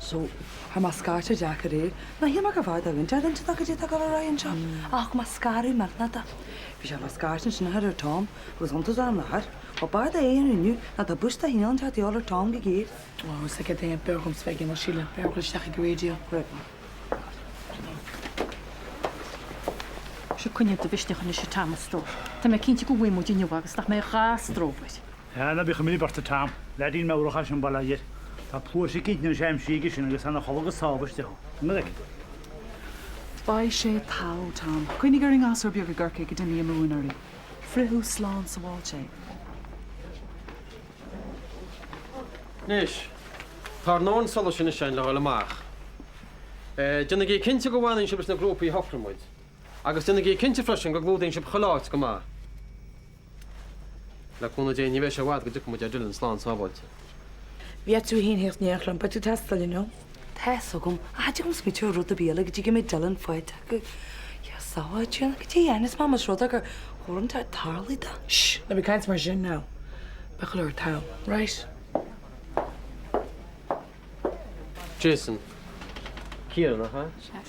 So, chuir mé scairteadh deacair air. Ná shíl mé gur bhfearr do roinnt ar inse do goidé atá ag dul ar aghaidh anseo. Ach thug mé scaradh millteanach dó. Bhí sé fá scairt ansin a chur ar Tom agus iontas orm láthair. Ó b'fhearr do é a dhéanamh inniu ná tá bus de chineál an teach de dhíobháil ar Tom go géar. Ó, is ag é b'fhearr dhomsa bheith ag imeacht, Síle. B'fhearr dhul isteach ag an radio. Right. Seo coinne do mhisneach anois, a Tom, a stór. Tá mé cinnte go bhfaighidh muid inniu agus nach mbeidh a dhath stró air. Ná bíodh imní ort, a Tom. Leaidín meabhrach é sin, bail ó Dhia air. Tá pluais eicínt anois aimsithe aige sin agus tá ina chodladh go sámh istigh ann. An bhfeic? Beidh sé togha, Tom. Cuimhnigh ar an ngasúr beag i gCorcaigh a d'imigh amú anuraidh. Fritheadh slán sabháilte é. Anois, tá ár ndóthain solais anois againn le dhul amach. Déanaigí cinnte go bhfanann sibh leis na grúpaí a shocraigh muid. Agus déanaigí cinnte freisin go gclúdaíonn sibh chuile áit go maith. Le cúnamh Dé ní bheidh sé i bhfad go dtiocfaidh muid ar Dylan slán sábháilte. Bhí tú féin thíos in éineacht liom, beidh tú ag teastáil inniu. Tá 'fhios agam, ach cha dtig liom smaoitiú ar rud ar bith eile go dtí go mbeidh Dylan faighte acu. Dia sábháilte, goidé a dhéanfas mé más rud é gur chóir an tarlaigh dó. Shh, ná bí ag caint mar sin now. Beidh chuile shórt togha, right? Jason, Ciaran, nach ea? Sea.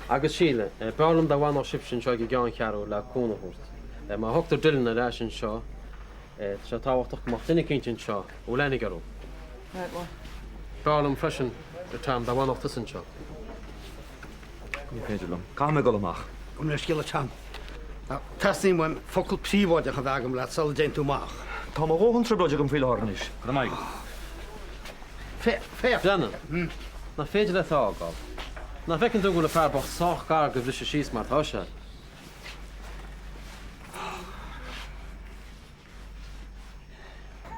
Agus Síle, b'fhearr liom dá bhfanfadh sibhse anseo ag an gceanncheathrú le cúnamh a thabhairt. Má thugtar Dylan ar ais anseo, tá sé tábhachtach go mbeadh duine eicínt anseo a bhfuil aithne aige orthu. Right, well. B'fhearr liom freisin, a Tom, dá bhfanfadh tusa anseo. Ní féidir liom. Caithfidh mé dul amach. Gabh mo leithscéal, a Tom. Teastaíonn uaim focal príobháideach a bheith agam leat sula dtéann tú amach. Tá mo dhóthain trioblóide agam faoi láthair anois. Go raibh maith agat. Féach. Bhreannain, nach féidir leat a fhágáil? Nach bhfeiceann tú go bhfuil an fear bocht sách gar do bhriseadh síos mar atá sé?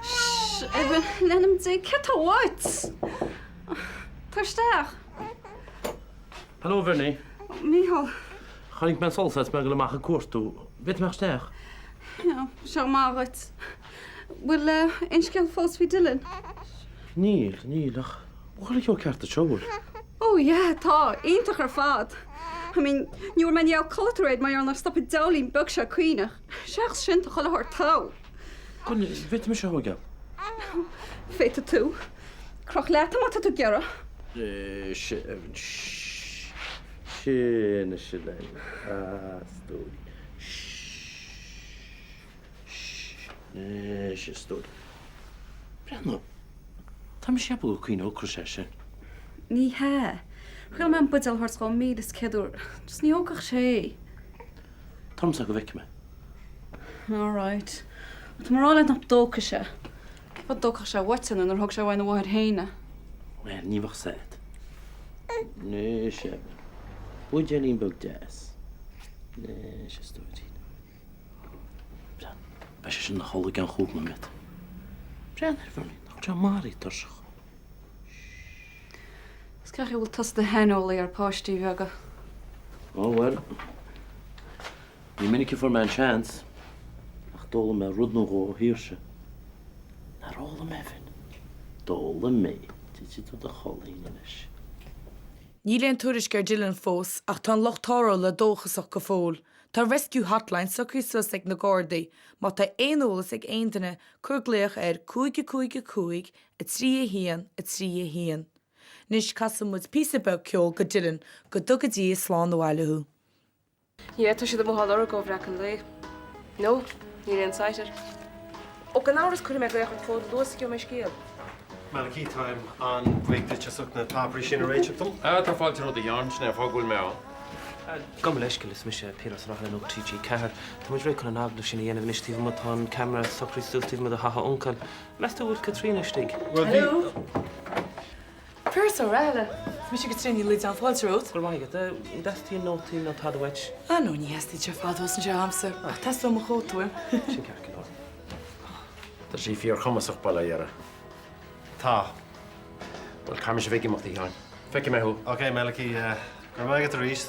Shh, Evan, in ainm Dé, céard tá uait? Tar isteach. Hello, Bhernie. Mícheál. Chonaic mé an solas agus mé ag dul amach ag cuartú. Bhféadfaidh mé a theacht isteach? Yeah, seo maith dhuit. Bhfuil aon scéal fós faoi Dylan? Níl, níl, ach bhfuil chuile cheo ceart anseo, bhfuil? Oh yeah, tá, iontach ar fad. I mean, ní bhfuair mé néal codlata aréir mar gheall nár stop an diabhlaín beag seo ag caoineadh. Seachas sin, tá chuile shórt togha. An bhféadfaidh mise a thógáil? Féadfaidh tú. Croch leat é má tá tú ag iarraidh. Sin, sin anois a leaid. A stóirín. Anois a stóirín. Breathnaigh. Tá mise ag ceapadh gur caoineadh ocrais é sin. Ní hea. Thriail mé an buidéal a thabhairt dhó 1,100 uair. Just ní thógfadh sé é. Tar liomsa go bhfeicfidh mé. All right. Tá mé ag rá leat nach dtógfaidh sé. Cén fáth a dtógfadh sé uaitse nó nuair a thóg sé uaidh a mháthair féin é? Bhuel, ní bheadh sad. Anois, Evan. Buidéilín beag deas. Anois, a stóirín. Breathnaigh. Beidh sé sin ina chodladh i gceann chúpla nóiméad. Breathnaigh air, Bhernie. Nach bhfuil sé maraithe tuirseach. Is cén chaoi a bhfuil tusa i do shaineolaí ar pháistí bheaga? Ó, bhuel, ní minic a fuair mé an seans, ach d'fhoghlaim mé rud nó dhó ó Shaoirse. Nár fhoghlaim, Evan? D'fhoghlaim mé. Titfidh tú i do chodladh anois. Níl aon tuairisc ar Dylan fós ach tá an lucht tarrthála dóchasach go fóill. Tá Rescue Hotline socraithe suas ag na Gardaí. Má tá aon eolas ag aon duine, cuir glaoch ar 5 5 5 3 1 3 1. Anois casfaidh muid píosa beag ceoil go Dylan, go dtuga Dia slán abhaile thú. Yeah, tá siad amuigh á lorg ó bhreacadh an lae. No, níl aon sight air. Ó, gan amhras cuirfidh mé glaoch ort chomh luath is a gheobhaidh mé scéal. Malachy, táim an-bhuíoch duit as ucht na páipéirí sin a réiteach dom. Ah, tá fáilte romhat a Sheáin, sin é an fáth go bhfuil mé ann. Gabh mo leithscéal, is mise Piaras Ó Raghallaigh ó TG4. Tá muid réidh chun an agallamh sin a dhéanamh anois taobh amuigh. Tá an ceamara socraithe suas taobh amuigh de theach a uncail. Meas tú an bhfuil Caitríona istigh? Hello! Piaras Ó Raghallaigh. Is mise Caitríona Ní Loideáin, fáilte romhat. Go raibh maith agat. An dteastaíonn nótaí nó tada uait? Ah no, ní theastaíonn sé fad thós anseo agamsa, ach teastóidh mo chóta uaim. Sin ceart go leor. Tá sí fíorchumasach, bail ó Dhia uirthi. Tá. Bhuel, caithfidh mise a bheith ag imeacht, a Sheáin. Feicfidh mé thú. Ok, Malachy, go raibh maith agat arís.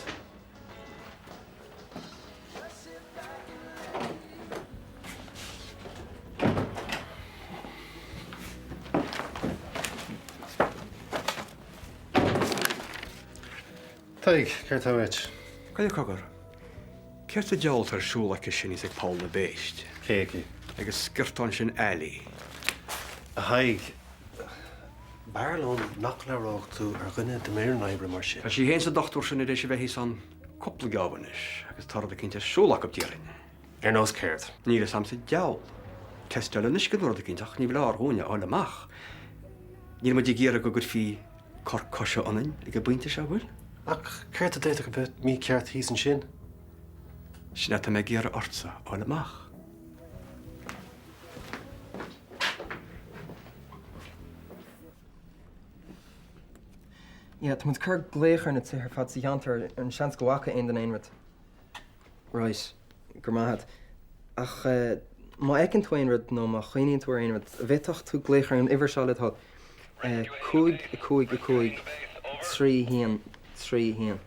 Tadhg, céard tá uait? Gabh cogar. Céard sa diabhal atá ar siúl aici sin thíos ag Poll na bPéist? Cé aici? Ag an sciortán sin Ali. A Thaidhg. B'fhearr liom nach labhródh tú ar dhuine de m'fhoireann oibre mar sin. Tá sí féin is an dochtúir sin tar éis a bheith thíos ann cúpla geábh anois agus tá rud eicínt ar siúl acu, déarfainn. Ar nós céard? Níl fhios a'm sa diabhal. Teisteáil an uisce nó rud eicínt ach ní foláir dhúinn a fháil amach. Níl muid ag iarraidh go gcuirfí cor coise ionainn ag an bpointe seo, bhfuil? Ach céard a d'fhéadfadh a bheith mícheart thíos ansin? Sin é atá mé ag iarraidh ortsa a fháil amach. Yeah, tá muid ag cur glaoch ar na tithe ar fad sa cheantar ar an seans go bhfaca aon duine aon rud. Right, go raibh maith agat. Ach má fheiceann tú aon rud nó má chuimhníonn tú ar aon rud, an bhféadfadh tú glaoch ar an uimhir seo le do thoil? 5 5 5 3 1 3 1.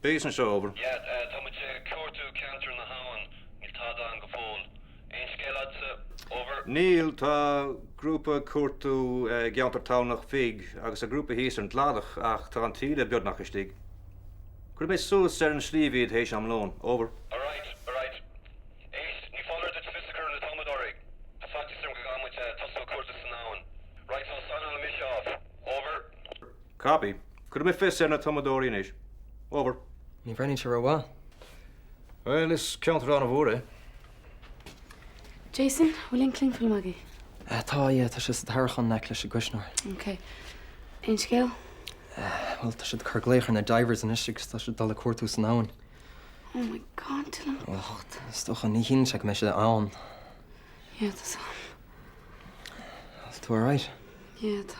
Base anseo, over. Yeah, tá muid ag cuartú ceantar na habhann, níl tada ann go fóill. Aon scéal agatsa? Over. Níl, tá grúpa ag cuartú i gceantar Tamhnach Bhig agus tá grúpa thíos ar an gcladach ach tá an taoille beagnach istigh. Cuirfidh mé suas ar an sliabh iad théis am lóin. Over. Alright, alright. Éist, ní foláir duit fios a chur ar na tumadóirí. Tá faitíos orm go gcaithfidh muid tosú ag cuartú san abhainn. Right, so sign mise off. Over. Copy. Cuirfidh mé fios ar na tumadóirí anois. Over. Ní bhreathnaíonn sé rómhaith. Bhuel, is ceantar an-mhór é. Jason, bhfuil aon cling film agaibh? Tá, yeah, tá sé sa tarraiceán in aice leis an gcuisneoir. Ok. Aon scéal? Bhuel, tá siad ag cur glaoch ar na divers anois agus tá siad ag dul ag cuartú san abhainn. Oh my God, Dylan bocht. Is dócha, ní shíleann sé go mbeidh sé ann. Yeah, tá sam. Tá tú alright? Yeah, tá.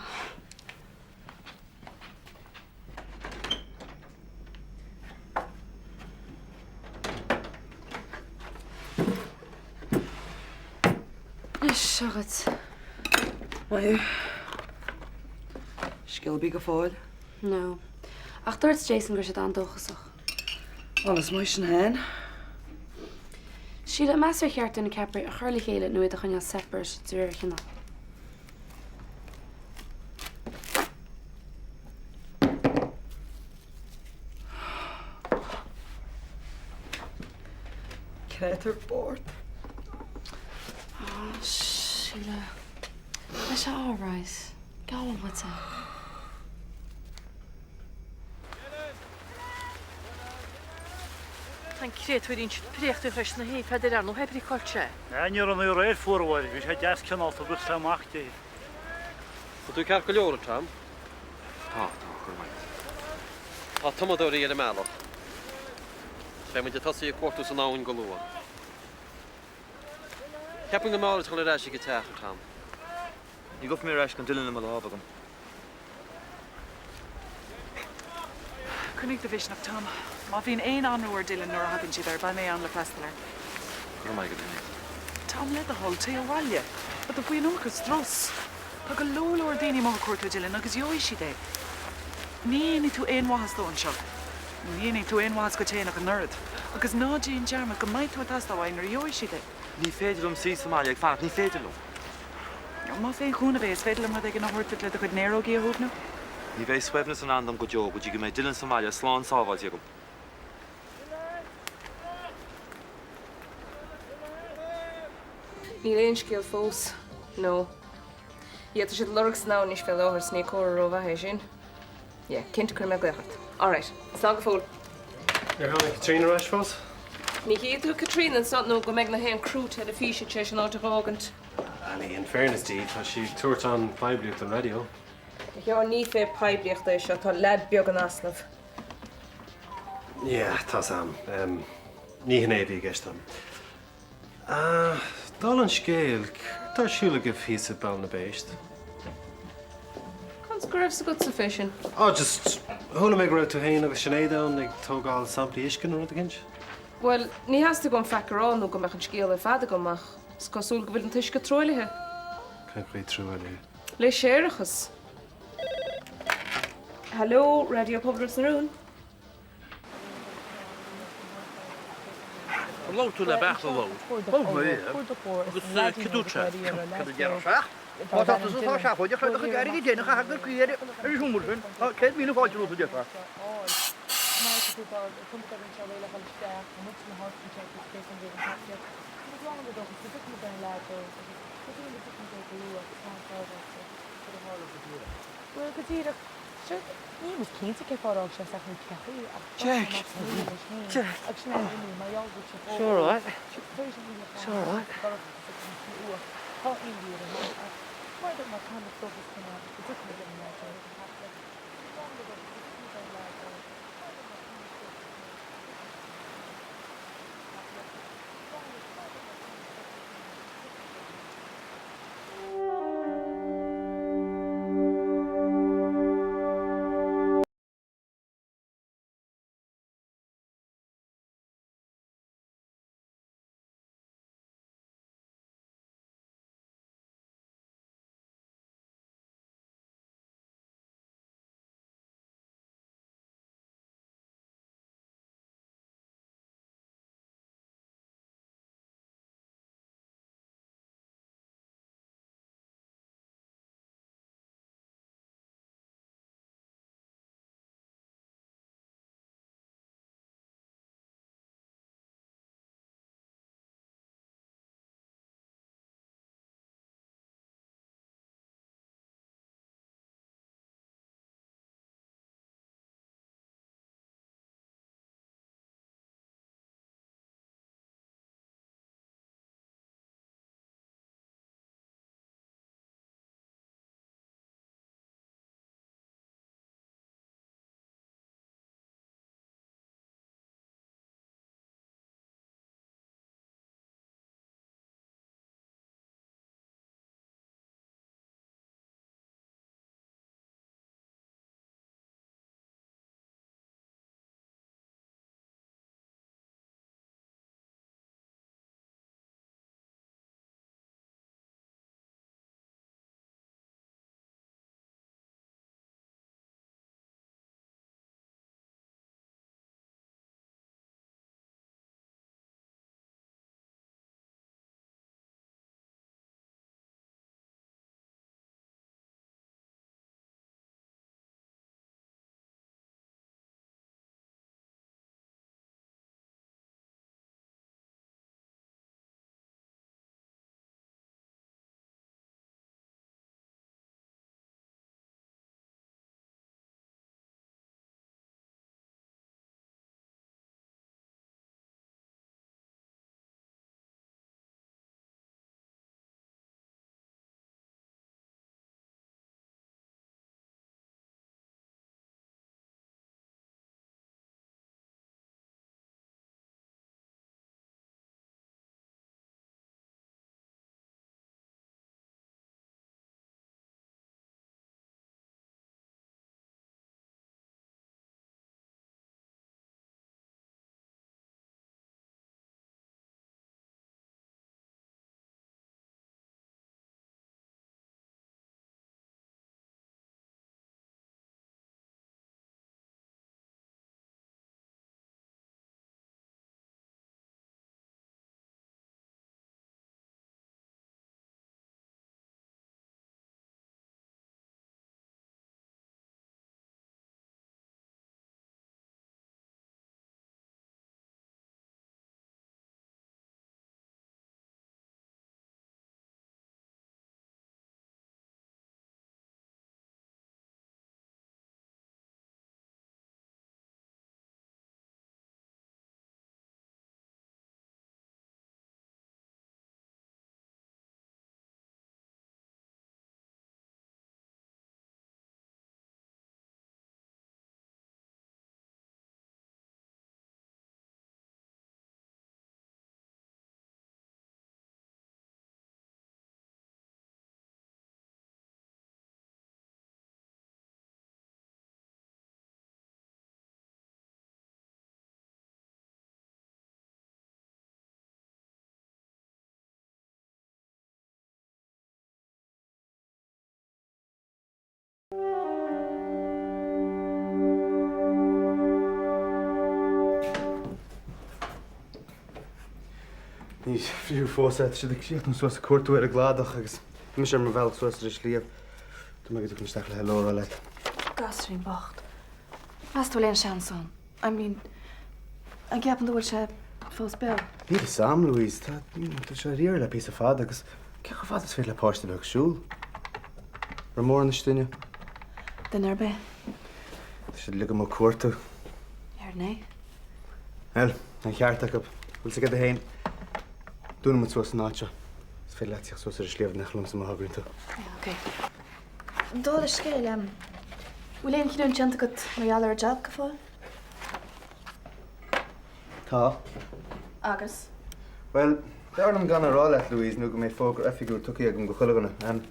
Anois, seo dhuit. Maith thú. Scéal ar bith go fóill? No. Ach dúirt Jason go raibh siad an-dóchasach. Bhuel, is maith sin féin. Síle, meas tú ar cheart dúinn na ceapairí a chur le chéile nó iad a choinneáil separate de réir chineál? Créatúr bocht. Á, Síle. Beidh sé alright. Geallaim dhuit é. Tá an créatúirín sin préachta freisin a Shéimh, n'fheadar ar nó theip ar sé. Ní raibh an aer fuar uair, bhí sé deas cineálta agus é amach di. Tá tú ceart go leor, a Tom? Tá, tá, go raibh maith agat. Tá tumadóirí ar an mbealach. Beidh muid ag tosaí ag cuartú san abhainn go luath. Ceapaim go mb'fhearr duit dhul ar ais ag an teach, a Tom. Ní ghabhfaidh mé ar ais gan Dylan i mo lámh agam. Coinnigh do mhisneach, Tom. Má bhíonn aon anró ar Dylan nuair a thagann siad air, beidh mé ann le freastal air. Go raibh maith agat, Sinéad. Tom, le do thoil, téigh abhaile. Tá tú faoi an iomarca strus. Tá go leor leor daoine amuigh ag cuartú Dylan agus gheobhaidh siad é. Ní dhéanfaidh tú aon mhaitheas dó anseo. Ní dhéanfaidh tú aon mhaitheas duit féin ach an oiread. Agus ná déan dearmad go mbeidh tú ag teastáil uainn nuair a gheobhaidh siad é. Ní féidir liom suí sa mbaile ag fanacht, ní féidir liom. Más aon chúnamh é, is féidir liom rud éigin a thabhairt duit le do chuid néarógaí a shuaimhniú. Ní bheidh suaimhneas i ndán dom go deo go dtí go mbeidh Dylan sa mbaile slán sábháilte agam. Níl aon scéal fós. No. Yeah, tá siad ag lorg san abhainn anois fé láthair 's ní comhartha rómhaith é sin. Yeah, cinnte cuirfidh mé glaoch ort. Alright, slán go fóill. Ar tháinig Caitríona ar ais fós? Ní chífidh tú Caitríona anso nó go mbeidh na haon criú teilifíse tar éis an áit a dh'fhágaint. Annie, in fairness di, tá sí ag tabhairt an-phoiblíocht don raidió. A Sheáin, ní fé poiblíocht é seo, tá leaid beag in easnamh. Yeah, tá's a'm. Ní hin é a bhí i gceist a'm. Ah, dála an scéil, céard tá ar siúl agaibh thíos i Béal na bPéist? Conas go raibh 's agatsa fé sin? Oh, just, chuala mé go raibh tú féin agus Sinéad ann ag tógáil samplaí uisce nó rud eicínt? Bhuel, ní theastaigh uaim faic a rá nó go mbeadh an scéal ar fad agam ach is cosúil go bhfuil an t-uisce truaillithe. Cén chaoi truaillithe? Le séarachas. Hello, Raidió Pobal Ros na Rún. Ar labhair tú le Beartla Lord? Labhair mé, agus cad dúirt sé? Cad a déarfadh sé? Má tá tusa sách seafóideach le do chuid airgid féin a chaitheamh ar caoi ar an seomra sin, tá 100,000 fáilte romhat, a déarfá. Bhuel, go díreach, sure, níl muid cinnte cén fáth ar fhág sé isteach nó cén chaoi ach Jack! Jack! Agus sin é an imní mar gheall go bhfuil sé Seo alright. Seo alright. Níor fritheadh fós é. Tá siad ag críochnú suas ag cuartú ar an gcladach agus bhí mise ar mo bhealach suas ar an sliabh. Dúirt mé go dtiocfainn isteach le hello a rá leat. Gasúirín bocht. Meas tú bhfuil aon seans ann? I mean, an gceapann tú bhfuil sé fós beo? Níl a fhios a'm, Louise. Tá, you know, tá sé ar iarraidh le píosa fada agus cé chomh fada is féidir le páiste beag siúl? Raibh mórán istigh inniu? Duine ar bith. Tá siad uilig amuigh ag cuartú. Ar ndóigh. Bhuel, an cheart acu. Bhfuil 's agat féin? Dúnfaidh muid suas an áit seo. Is féidir leat teacht suas ar an sliabh in éineacht liomsa má thograíonn tú. Yeah, ok. Dála scéil, em, bhfuil aon chinniúint déanta agat mar gheall ar an jab go fóill? Tá. Agus? Bhuel, b'fhearr liom gan a rá leat, Louise, nó go mbeidh fógra oifigiúil tugtha agam go chuile dhuine. Em,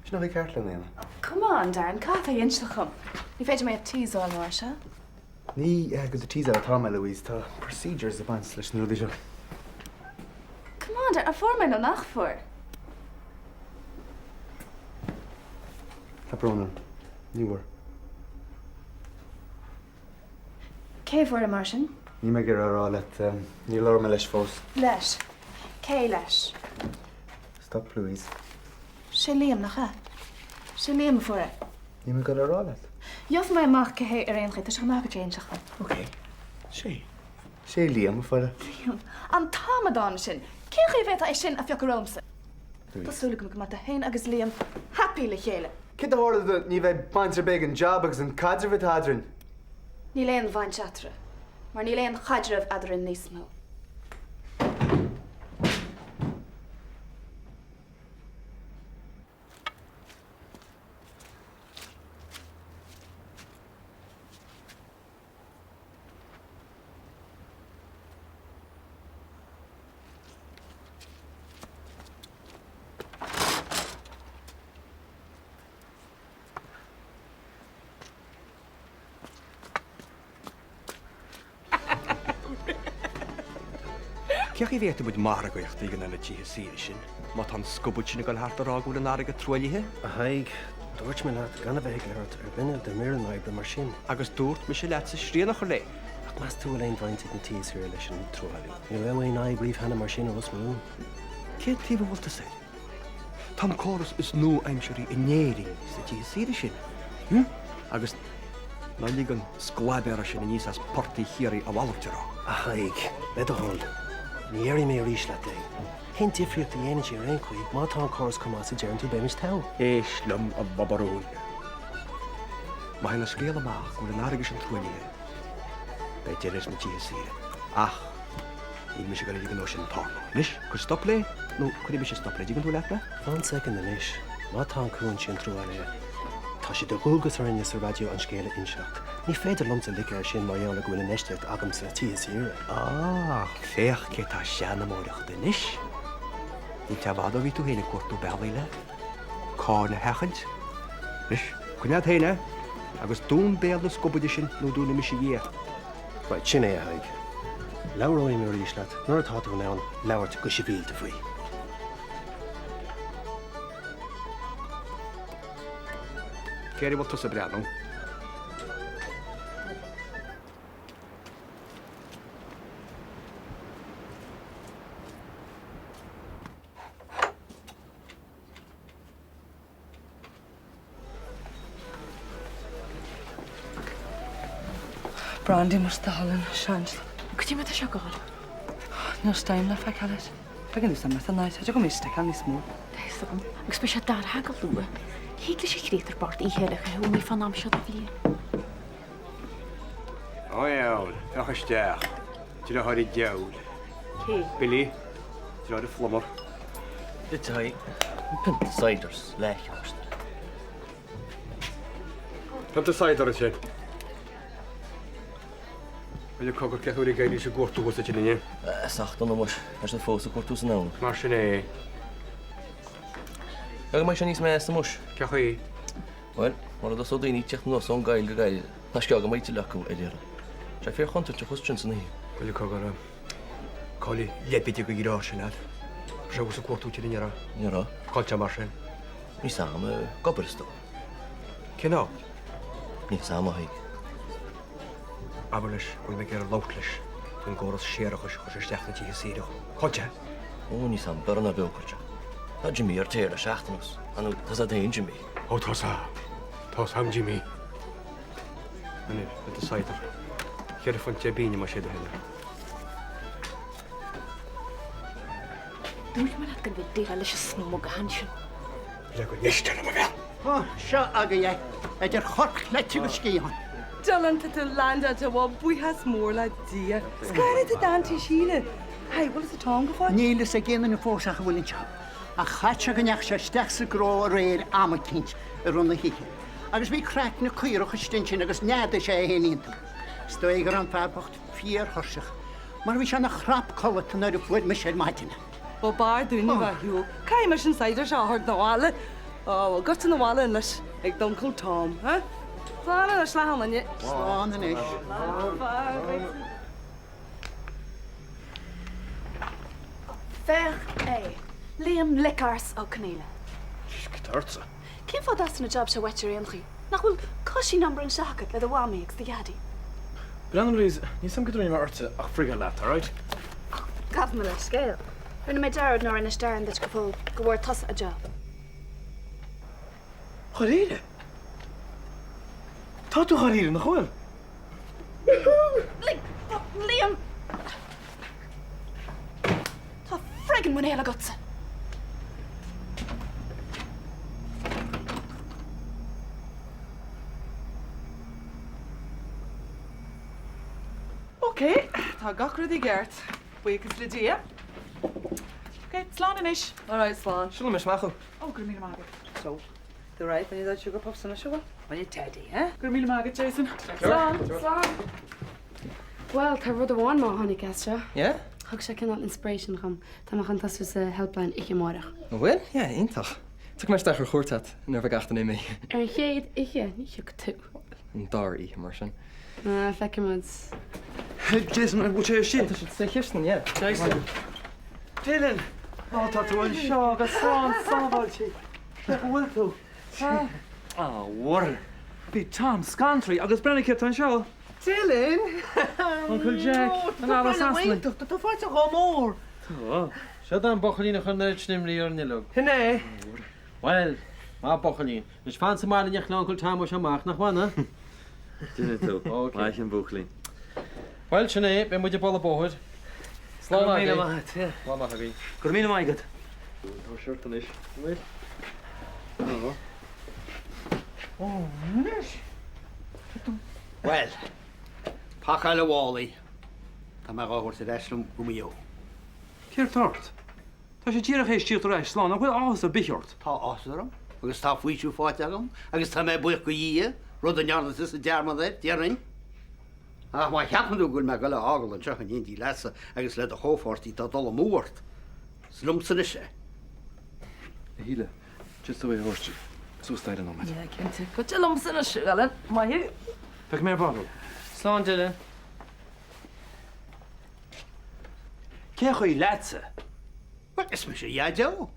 sin an chaoi ceart lena dhéanamh. Come on, Darren, caithfidh tú a inseacht dhom. Ní féidir mé a teaseáil mar seo. Ní do teaseáil atá mé, Louise. Tá procedures ag baint leis na rudaí seo. Come on, Darren, an fuair mé nó nach fuair? Tá brón orm. Ní bhfuair. Cé a fuair é mar sin? Níl mé ag iarraidh a rá leat. Níor labhair mé leis fós. Leis? Cé leis? Stop, Louise. Sé Liam, nach ea? Sé Liam a fuair é. Níl mé ag dul a rá leat. Gheobhaidh mé amach cé hé ar aon chaoi, tá sé chomh maith agat é a inseacht dom. Ok. Sé. Sé Liam a fuair é. Liam! An t-amadán sin! Cén chaoi a bhféadfá é sin a phiocadh romhamsa? Tá súil agam go mbeidh tú féin agus Liam happy le chéile. Céard a tharla do ní bheidh baint ar bith ag an jab agus an caidreamh atá eadrainn? Níl aon bhaint eatarthu, mar níl aon chaidreamh eadrainn níos mó. Cén chaoi a bhféadfaidh muid margaíocht a dhéanamh ar na tithe saoire sin má tá an scubaid sin ag dul thart ag rá go bhfuil an fharraige truaillithe? A Thaidhg, dúirt mé leat gan a bheith ag labhairt ar dhuine d'fhoireann oibre mar sin. Agus dúirt mise leatsa srian a chur léi. Ach meas tú bhfuil aon bhaint ag na tithe saoire leis an truailliú? Ní raibh aon fhadhb riamh cheana mar sin i Ros na Rún. Cén taobh a bhfuil tusa air? Tá an córas is nua-aimsearthaí in Éirinn sna tithe saoire sin. Hm? Agus ná lig an sclaibéara sin aníos as portaigh Chiarraí a mhalairt a rá. A Thaidhg, le do thoil, ní dhéarfaidh mé arís leat é. Cén difríocht a dhéanann sé ar aon chaoi má tá an córas chomh maith is a deireann tú beimid togha. Éist liom, a bhobarúin. Má théann an scéal amach go bhfuil an fharraige sin truaillithe, beidh deireadh leis na tithe saoire. Ach níl mise ag dul a ligean dó sin tarlú. Anois, cuir stop léi, nó cuirfidh mise stop léi. Dtuigeann tú leat mé? Fan soicind anois. Má tá an cuan sin truaillithe, tá sé de dhualgas orainne sa raidió an scéal a inseacht. Ní féidir liomsa loiceadh air sin mar gheall ar go bhfuil infheistíocht agam sna tithe saoire. Ach féach cé tá ag seanmóireacht anois. Níl sé i bhfad ó bhí tú féin ag cuartú bealaí le cáin a sheachaint. Anois, coinnigh agat féin é, agus dún béal na scubaide sin nó dúnfaidh mise di é. Right, sin é, a Thaidhg. Labhróidh mé arís leat nuair atá tú in ann labhairt go sibhialta faoi. Cé air a bhfuil tusa ag breathnú? Brandy más do thoil leis. Cad é mar tá sé ag gabháil? Níl steam le feiceáil air. Beidh an úsáid an áit, tá go mbeidh sticeáil níos mó. Tá fhios agam, agus beidh sé dorcha go luath. Thig leis an chréatúr bocht oíche eile a chaitheamh amuigh fán am seo den bhliain. Ó dheabhail, féach isteach. Deartháir an diabhail. Cé? Billy. Deartháir an phlumber. Duit a Thaidhg. Pionta cider 's leathcheann. Pionta cider ansin. Bhuel, cogar cén uair ag éirí sa gcuartú thuas duit inniu? Sách dona muis. Tá siad fós ag cuartú san abhainn. Mar sin é. Go mbeidh sé níos measa muis. Cén chaoi? Bhuel, mura dtosóidh daoine ag teacht anuas ón gcoill go gairid, tá sceog go mbeidh tuilleadh acu ar iarraidh. Tá sé fíor-chontúirteach thuas ansin san oíche. Bhuel, cogar, cá bhfuil leibide go dheartháir sin agat? Raibh sé thuas ag cuartú tine, ní raibh? Ní raibh. Cá bhfuil sé mar sin? Níl 's a'm, ag obair is dóigh. Cén áit? Níl 's a'm, a Thaidhg. Abair leis go bhfuil mé ag iarraidh labhairt leis faoin gcóras séarachais a chuir sé isteach sna tithe saoire. Cá bhfuil sé? Ó, níl 's a'm, marbh ná beo cá bhfuil sé. Tá Jimí ar tear le seachtain anuas. Ar ndóigh, tá's a'd fhéin Jimí. Ó, tá's a'm. Tá's a'm Jimí. Anois, pionta cider. £4 deich bpingine más é do thoil é. Dúirt mé leat gan bheith ag déileáil leis an smugathán sin. Le go n-éistear liom, a bhean! Ó, seo agaibh é, idir chorp chleite agus sciathán. Dylan, tá tú landáilte, bhuel, buíochas mór le Dia. 'S cá fhad atá d'Auntie Síle? Hey, bhfuil fhios ag Tom go fóill? Níl fhios ag aon duine fós ach a bhfuil anseo. Ach chait sé go ndeachaigh sé isteach sa gcró aréir am eicínt i rith na hoíche. Agus bhí craicne caorach istigh ansin agus neadaigh sé é féin iontu. Is dóigh go raibh an fear bocht fíorthuirseach, mar bhí sé ina chrap codlata nuair a fuair mise ar maidin é. Bhuel, b'fhearr dúinn a bheith ar shiúl. Caithfidh mise an cider seo a thabhairt 'na bhaile. Ó, bhuel, goitse 'na bhaile anois ag d'uncail Tom, huh? Slán anois le hachan duine. Slán anois. Féach é! Liam Lic-Arse Ó Conghaile. Cad tá ortsa? Cén fáth a dteastaíonn an jab seo uait ar aon chaoi? Nach bhfuil cushy number anseo agat le do mhamaí agus do dhaidí? Breathnaigh Louise, níl 's a'm cad a rinne mé ortsa ach frigáil leat, alright? Gabh mo leithscéal. Rinne mé dearmad nár inis Darren duit go fóill go bhfuair tusa an job. Dháiríre? Tá tú dháiríre, nach bhfuil? Liam! Tá friggin' muinéal agatsa! Ok, tá gach rud i gceart. Buíochas le Dia. Ok, slán anois. Alright, slán. Siúlfaidh mise amach thú. Ó, go raibh míle maith agat. So, tú right, when you got sugar puffs anois, an bhfuil? When you teddy, eh? Go raibh míle maith agat, Jason. Slán. Slán. Bhuel, tá rud amháin maith a tháinig as seo. Yeah? Thug sé cineál inspiration dhom. Tá mé chun tosú sa helpline oíche amárach. An bhfuil? Yeah, iontach. Tiocfaidh mé isteach ar chuairt agat nuair a bheidh gach duine imithe. Ar an chéad oíche, ní thiocfaidh tú. An dara oíche, mar sin. Ah, feicfidh muid. Jason, an bhfuil sé istigh? Tá siad sa chistin, yeah. Jason. Dylan! Ó, tá tú anseo go slán sábháilte. Cén chaoi a bhfuil tú? Ah, a Mhuire. Bhí Tom scanraithe agus breathnaigh cé atá anseo. Dylan! Uncle Jack, anall as Sasana. Tá tú faighte chomh mór. Tá. Seo é an buachaillín a chuir an oiread sin imní orainn uilig. Sin é. Bhuel, maith buachaillín. Anois fan sa mbaile in éineacht le Uncle Tom ó seo amach, nach bhfanfaidh? Déanfaidh tú. Maith an buachaillín. Bhuel, sin é, beidh muid ag dul an bóthar. Slán Go raibh míle agaibh. maith agat, yeah. Slán maith agaibh. Go raibh míle maith agat. Tá seort anois. An bhfuil? Tá. Ó, anois. Bhuel, pacáil a mhálaí. Tá mé dhá thabhairt ar ais liom go Maigh Eo. Céard tá ort? Tá sé díreach théis tíocht ar ais slán, nach bhfuil áthas ar bith ort? Tá áthas orm, agus tá faoiseamh faighte agam, agus tá mé buíoch go Dhia, rud a ndearna tusa dearmad air, déarfainn. Ach má cheapann tú go bhfuil mé ag dul a fhágáil anseo in éindí leatsa agus le do chomhpháirtí, tá dul amú ort. Is liomsa anois é. A Shíle, just tú é a thabhairt suas staighre nóiméad. Yeah, cinnte. Goitse liomsa anois, a Ellen. Maith thú. Feicfidh mé ar ball thú. Slán, Dylan. Cén chaoi leatsa? Bhuel, is mise a dhaideo.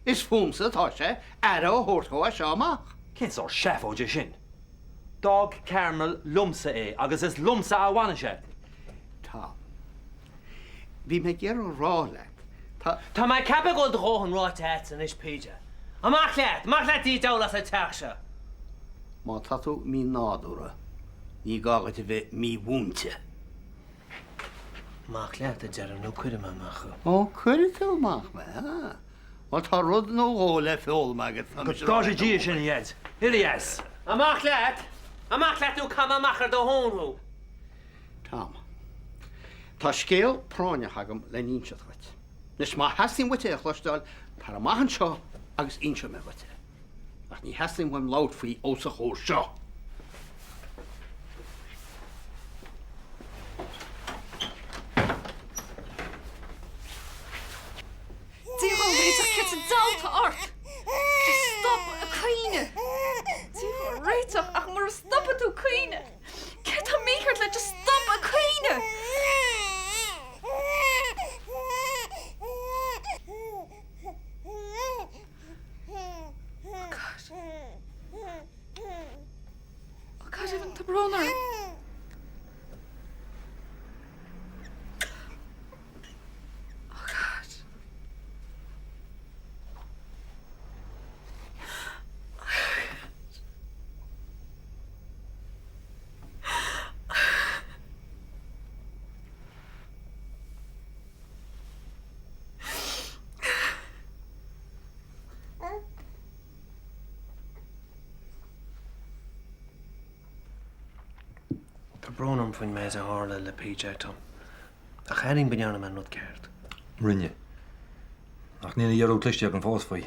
Is fúmsa atá sé aire a thabhairt dhó as seo amach. Cén sórt seafóid é sin? D'fhág Carmel liomsa é agus is liomsa a fhanfaidh sé. Tom. Bhí mé ag iarraidh a rá leat, tá. Tá mé ag ceapadh go bhfuil do dhóthain ráite agatsa anois, PJ. Amach leat! Amach leat a dhiabhail as an teach seo! Má tá tú mí-nádúrtha, ní gá dhuit a bheith mímhúinte. Amach leat, a deirim, nó cuirfidh mé amach thú. Ó, cuirfidh tú amach mé, ha? Bhuel, tá rud nó dhó le foghlaim agat, tá mise Go dtá Dia sin, a Dhaid. Éirigh as! Amach leat! Amach leat nó caithfidh mé amach ar do thóin thú! Tom, tá scéal práinneach agam le n-inseacht dhuit. Anois, má theastaíonn uait é a chloisteáil, tar amach anseo agus inseoidh mé dhuit é. Ach ní theastaíonn uaim labhairt faoi os a chomhair seo. Dia dhá réiteach céard sa diabhal atá ort? Just stop ag caoineadh! Dia dhá réiteach ach mura stopa tú caoineadh! Céard tá mícheart leat? Just stop ag caoineadh! Oh God. Oh God, Evan, tá brón orm. Oh God. Oh God. brón orm faoin méid a tharla le PJ, Tom. Ach airím go ndearna mé an rud ceart. Rinne. Ach níl a dheireadh cloiste agam fós faoi.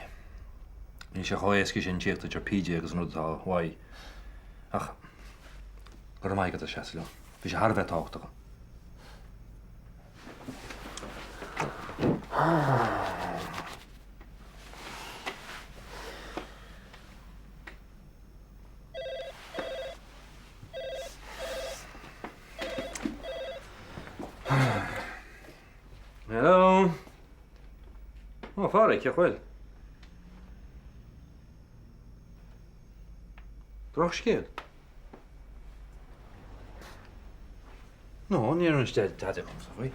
Níl sé chomh éasca sin tíocht idir PJ agus an rud atá uaidh. Ach go raibh maith agat as seasamh liom. Bhí sé thar a bheith tábhachtach. Hello? Ó, a Phádraig, cén chaoi a bhfuil? Drochscéal? No, níor inis Deaid tada dhomsa faoi.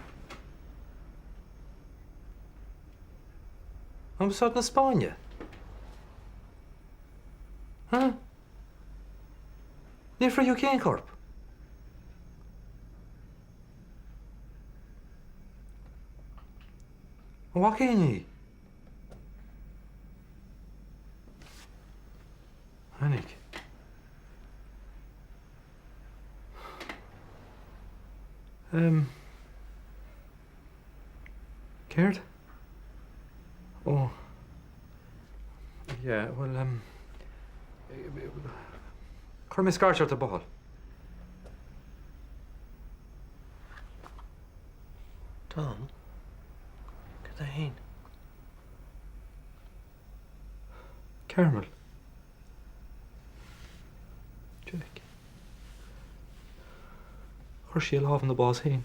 Ambasáid na Spáinne? Huh? Níor fritheadh aon chorp? An bhfaca éinne í? Tháinig. Um, céard? Ó. Yeah, bhuel, um, cuirfidh mé scairt ort ar ball. Tom, cad é fhéin? Carmel. Jack. Chuir sí a lámh ina bás féin.